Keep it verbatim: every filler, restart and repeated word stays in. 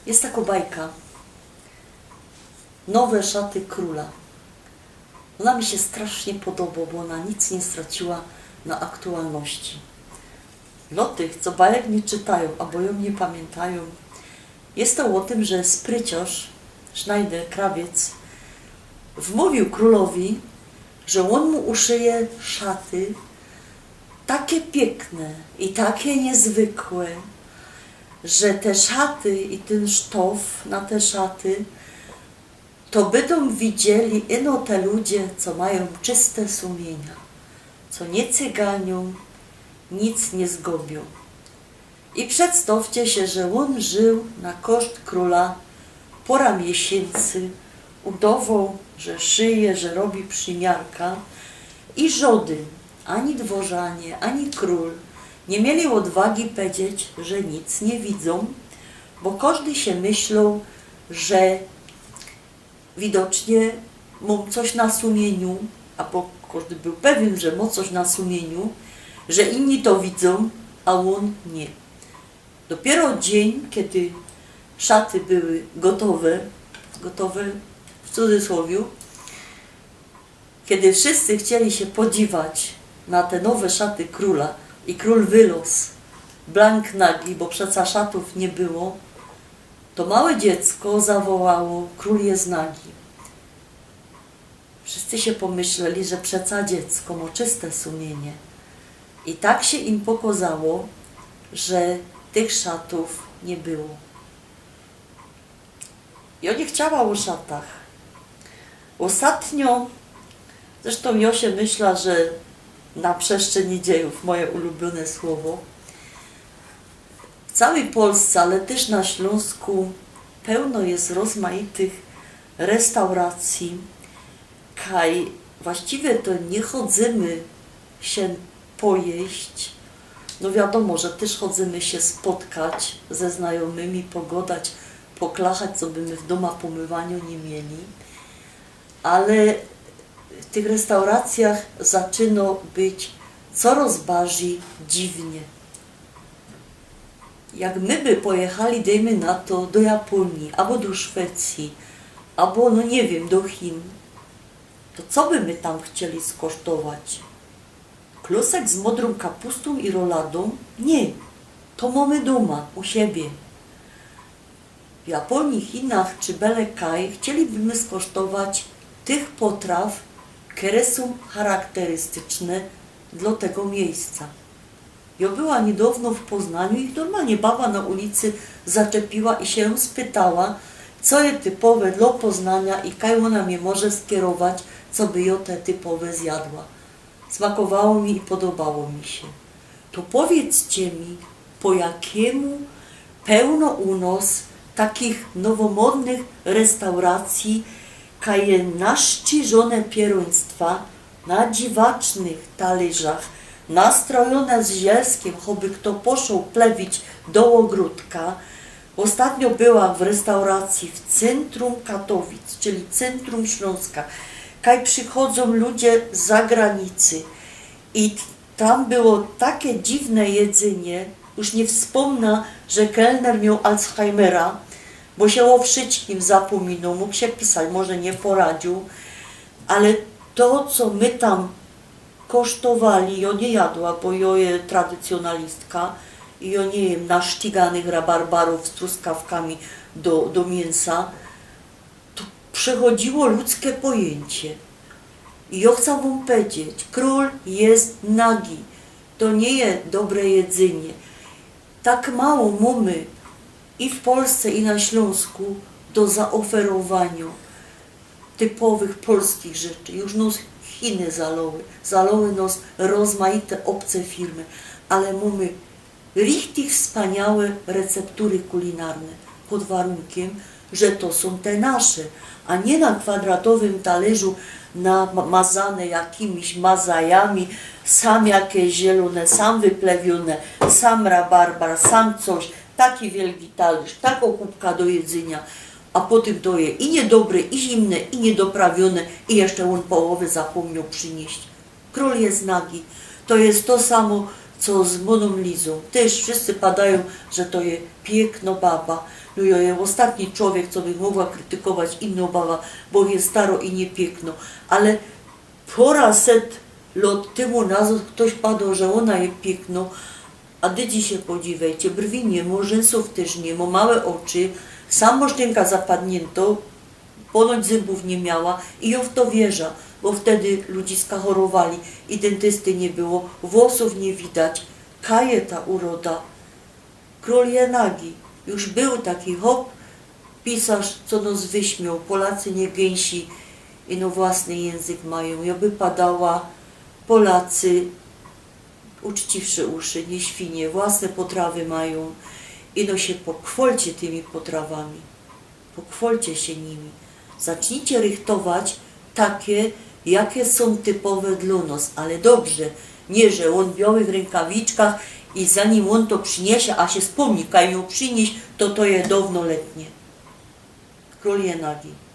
Jest tako bajka. Nowe szaty krōla. Ôna mi sie strasznie podobŏ, bo ôna nic niy straciła na aktualności. Dlŏ tych, co bajek niy czytajōm abo jã niy pamiyntajōm, jest to ô tym, że spryciŏrz Schneider, krawiec, wmōwiōł krōlowi, że ôn mu uszyje szaty take piykne i take niyzwykłe, że te szaty i tyn sztof na te szaty to bydōm widzieli ino te ludzie, co majōm czyste sumiynio, co niy cyganiōm, nic niy zgubiōm. I przedstŏwcie sie, że ôn żył na koszt krōla pora miesiyncy, udowoł, że szyje, że robi przimiarka i żŏdyn, ani dworzanie, ani krōl niy mieli ôdwagi pedzieć, że nic niy widzōm, bo kożdy sie myśloł, że widocznie mōm coś na sumiyniu, abo kożdy bōł pewien, że mŏ coś na sumiyniu, że inni to widzōm, a ôn niy. Dopiyro dziyń, kedy szaty były gotowe, gotowe w cudzysłowiu, kedy wszyscy chcieli sie podziwać na te nowe szaty krōla i krōl wyloz blank nagi, bo przeca szatōw niy było, to małe dziecko zawołało: „Krōl jest nagi”. Wszyscy sie pōmyśleli, że przeca dziecko mŏ czyste sumiynio. I tak sie im pokŏzało, że tych szatōw niy było. I ôn niy chciała ô szatach. Ôstatnio, zresztōm jŏ sie myśla, że na przestrzeni dziejōw, moje ulubiōne słowo, w cołkij Polsce, ale tyż na Ślōnsku pełno jest rozmaitych restauracyj, kaj właściwie to niy chodzymy sie pojeść. No wiadōmo, że tyż chodzymy sie spotkać ze znajōmymi, pogŏdać, poklachać, co by my w dōma po umywaniu niy mieli. Ale w tych restauracyjach zaczyno być coroz bardzij dziwnie. Jak my by pojechali, dejmy na to, do Japōnije, abo do Szwecyje, abo, no niy wiym, do Chin, to co by my tam chcieli skosztować? Klosek z modrōm kapustōm i roladōm? Niy. To mōmy dōma, u siebie. W Japōnije, Chinach czy bele kaj chcieliby my skosztować tych potraw, kere sōm charakterystyczne dlŏ tego miyjsca. Jŏ była niydŏwno w Poznaniu i normalnie baba na ulicy zaczepiła i sie jōm spytała, co je typowe dlŏ Poznania i kaj ôna mie może skierować, co by jŏ te typowe zjadła. Smakowało mi i podobało mi sie. To powiydzcie mi, po jakimu pełno u nŏs takich nowomodnych restauracyj, kaj je naszczerzono pierōństwa na dziwacznych talyrzach, nastrojōne z zielskym, choby fto poszoł plewić do ôgrōdka. Ôstatnio była w restauracyji w cyntrum Katowic, czyli cyntrum Ślōnska, kaj przichodzōm ludzie z zagranicy i t-, tam było take dziwne jedzynie, już niy wspōmna, że kelner mioł Alzheimera, bo sie ô wszyjskim zapōminŏ, mōg sie pisać, może niy poradziōł, ale to, co my tam kosztowali, jŏ niy jadła, bo jŏ je tradycjōnalistka i jŏ niy jym nasztiganych rabarbarōw z truskawkami do, do miynsa. To przechodziło ludzkie pojyńcie. I jŏ chcã wōm pedzieć, krōl je nagi. To niy je dobre jedzynie. Tak mało mōmy i w Polsce, i na Ślōnsku do zaoferowaniŏ typowych polskich rzeczy. Już nŏs Chiny zalŏły, zalŏły nŏs rozmaite ôbce firmy, ale mōmy richtig wspaniałe receptury kulinarne, pod warunkiem, że to sōm te nasze, a niy na kwadratowym talerzu na-, mazane jakimiś mazajami, sam jakeś zielōne, sam wyplewiōne, sam rabarbar, sam coś, taki wielki talyrz, takŏ kubka do jedzyniŏ, a potym to je i niydobre, i zimne, i niydoprawiōne, i jeszcze ôn połowy zapōmnioł prziniyść. Krōl je nagi. To je to samo, co z Moną Lizą. Tyż wszyscy padajōm, że to je piykno baba. No jo je ôstatni czowiek, co bych mogła krytykować inno baba, bo je staro i niypiykno. Ale pora set lot tymu nazŏd ftoś padoł, że ôna je piykno. A dydzi sie podziwejcie, brwi niy mo, rzysōw tyż niy mo, małe ôczy, samo sztynka zapadniynto, ponoć zymbōw niy miała i jo w to wierza, bo wtedy ludziska chorowali i dyntysty niy było, włosōw niy widać. Kaje ta uroda. Krōl je nagi. Już bōł taki chop, pisŏrz, co nŏs wyśmioł: Polacy niy gynsi, ino własny jynzyk majōm. Jo by padała: Polacy, uczciwsze uszy, niy świnie, własne potrawy majōm. Ino sie pochwŏlcie tymi potrawami. Pochwŏlcie sie nimi. Zacznijcie rychtować take, jake sōm typowe dlō nŏs, ale dobrze. Niy, że ôn w biołych rynkawiczkach i zanim ôn to prziniysie, a sie spōmni, kaj mioł prziniyś, to to je downo letnie. Krōl je nagi.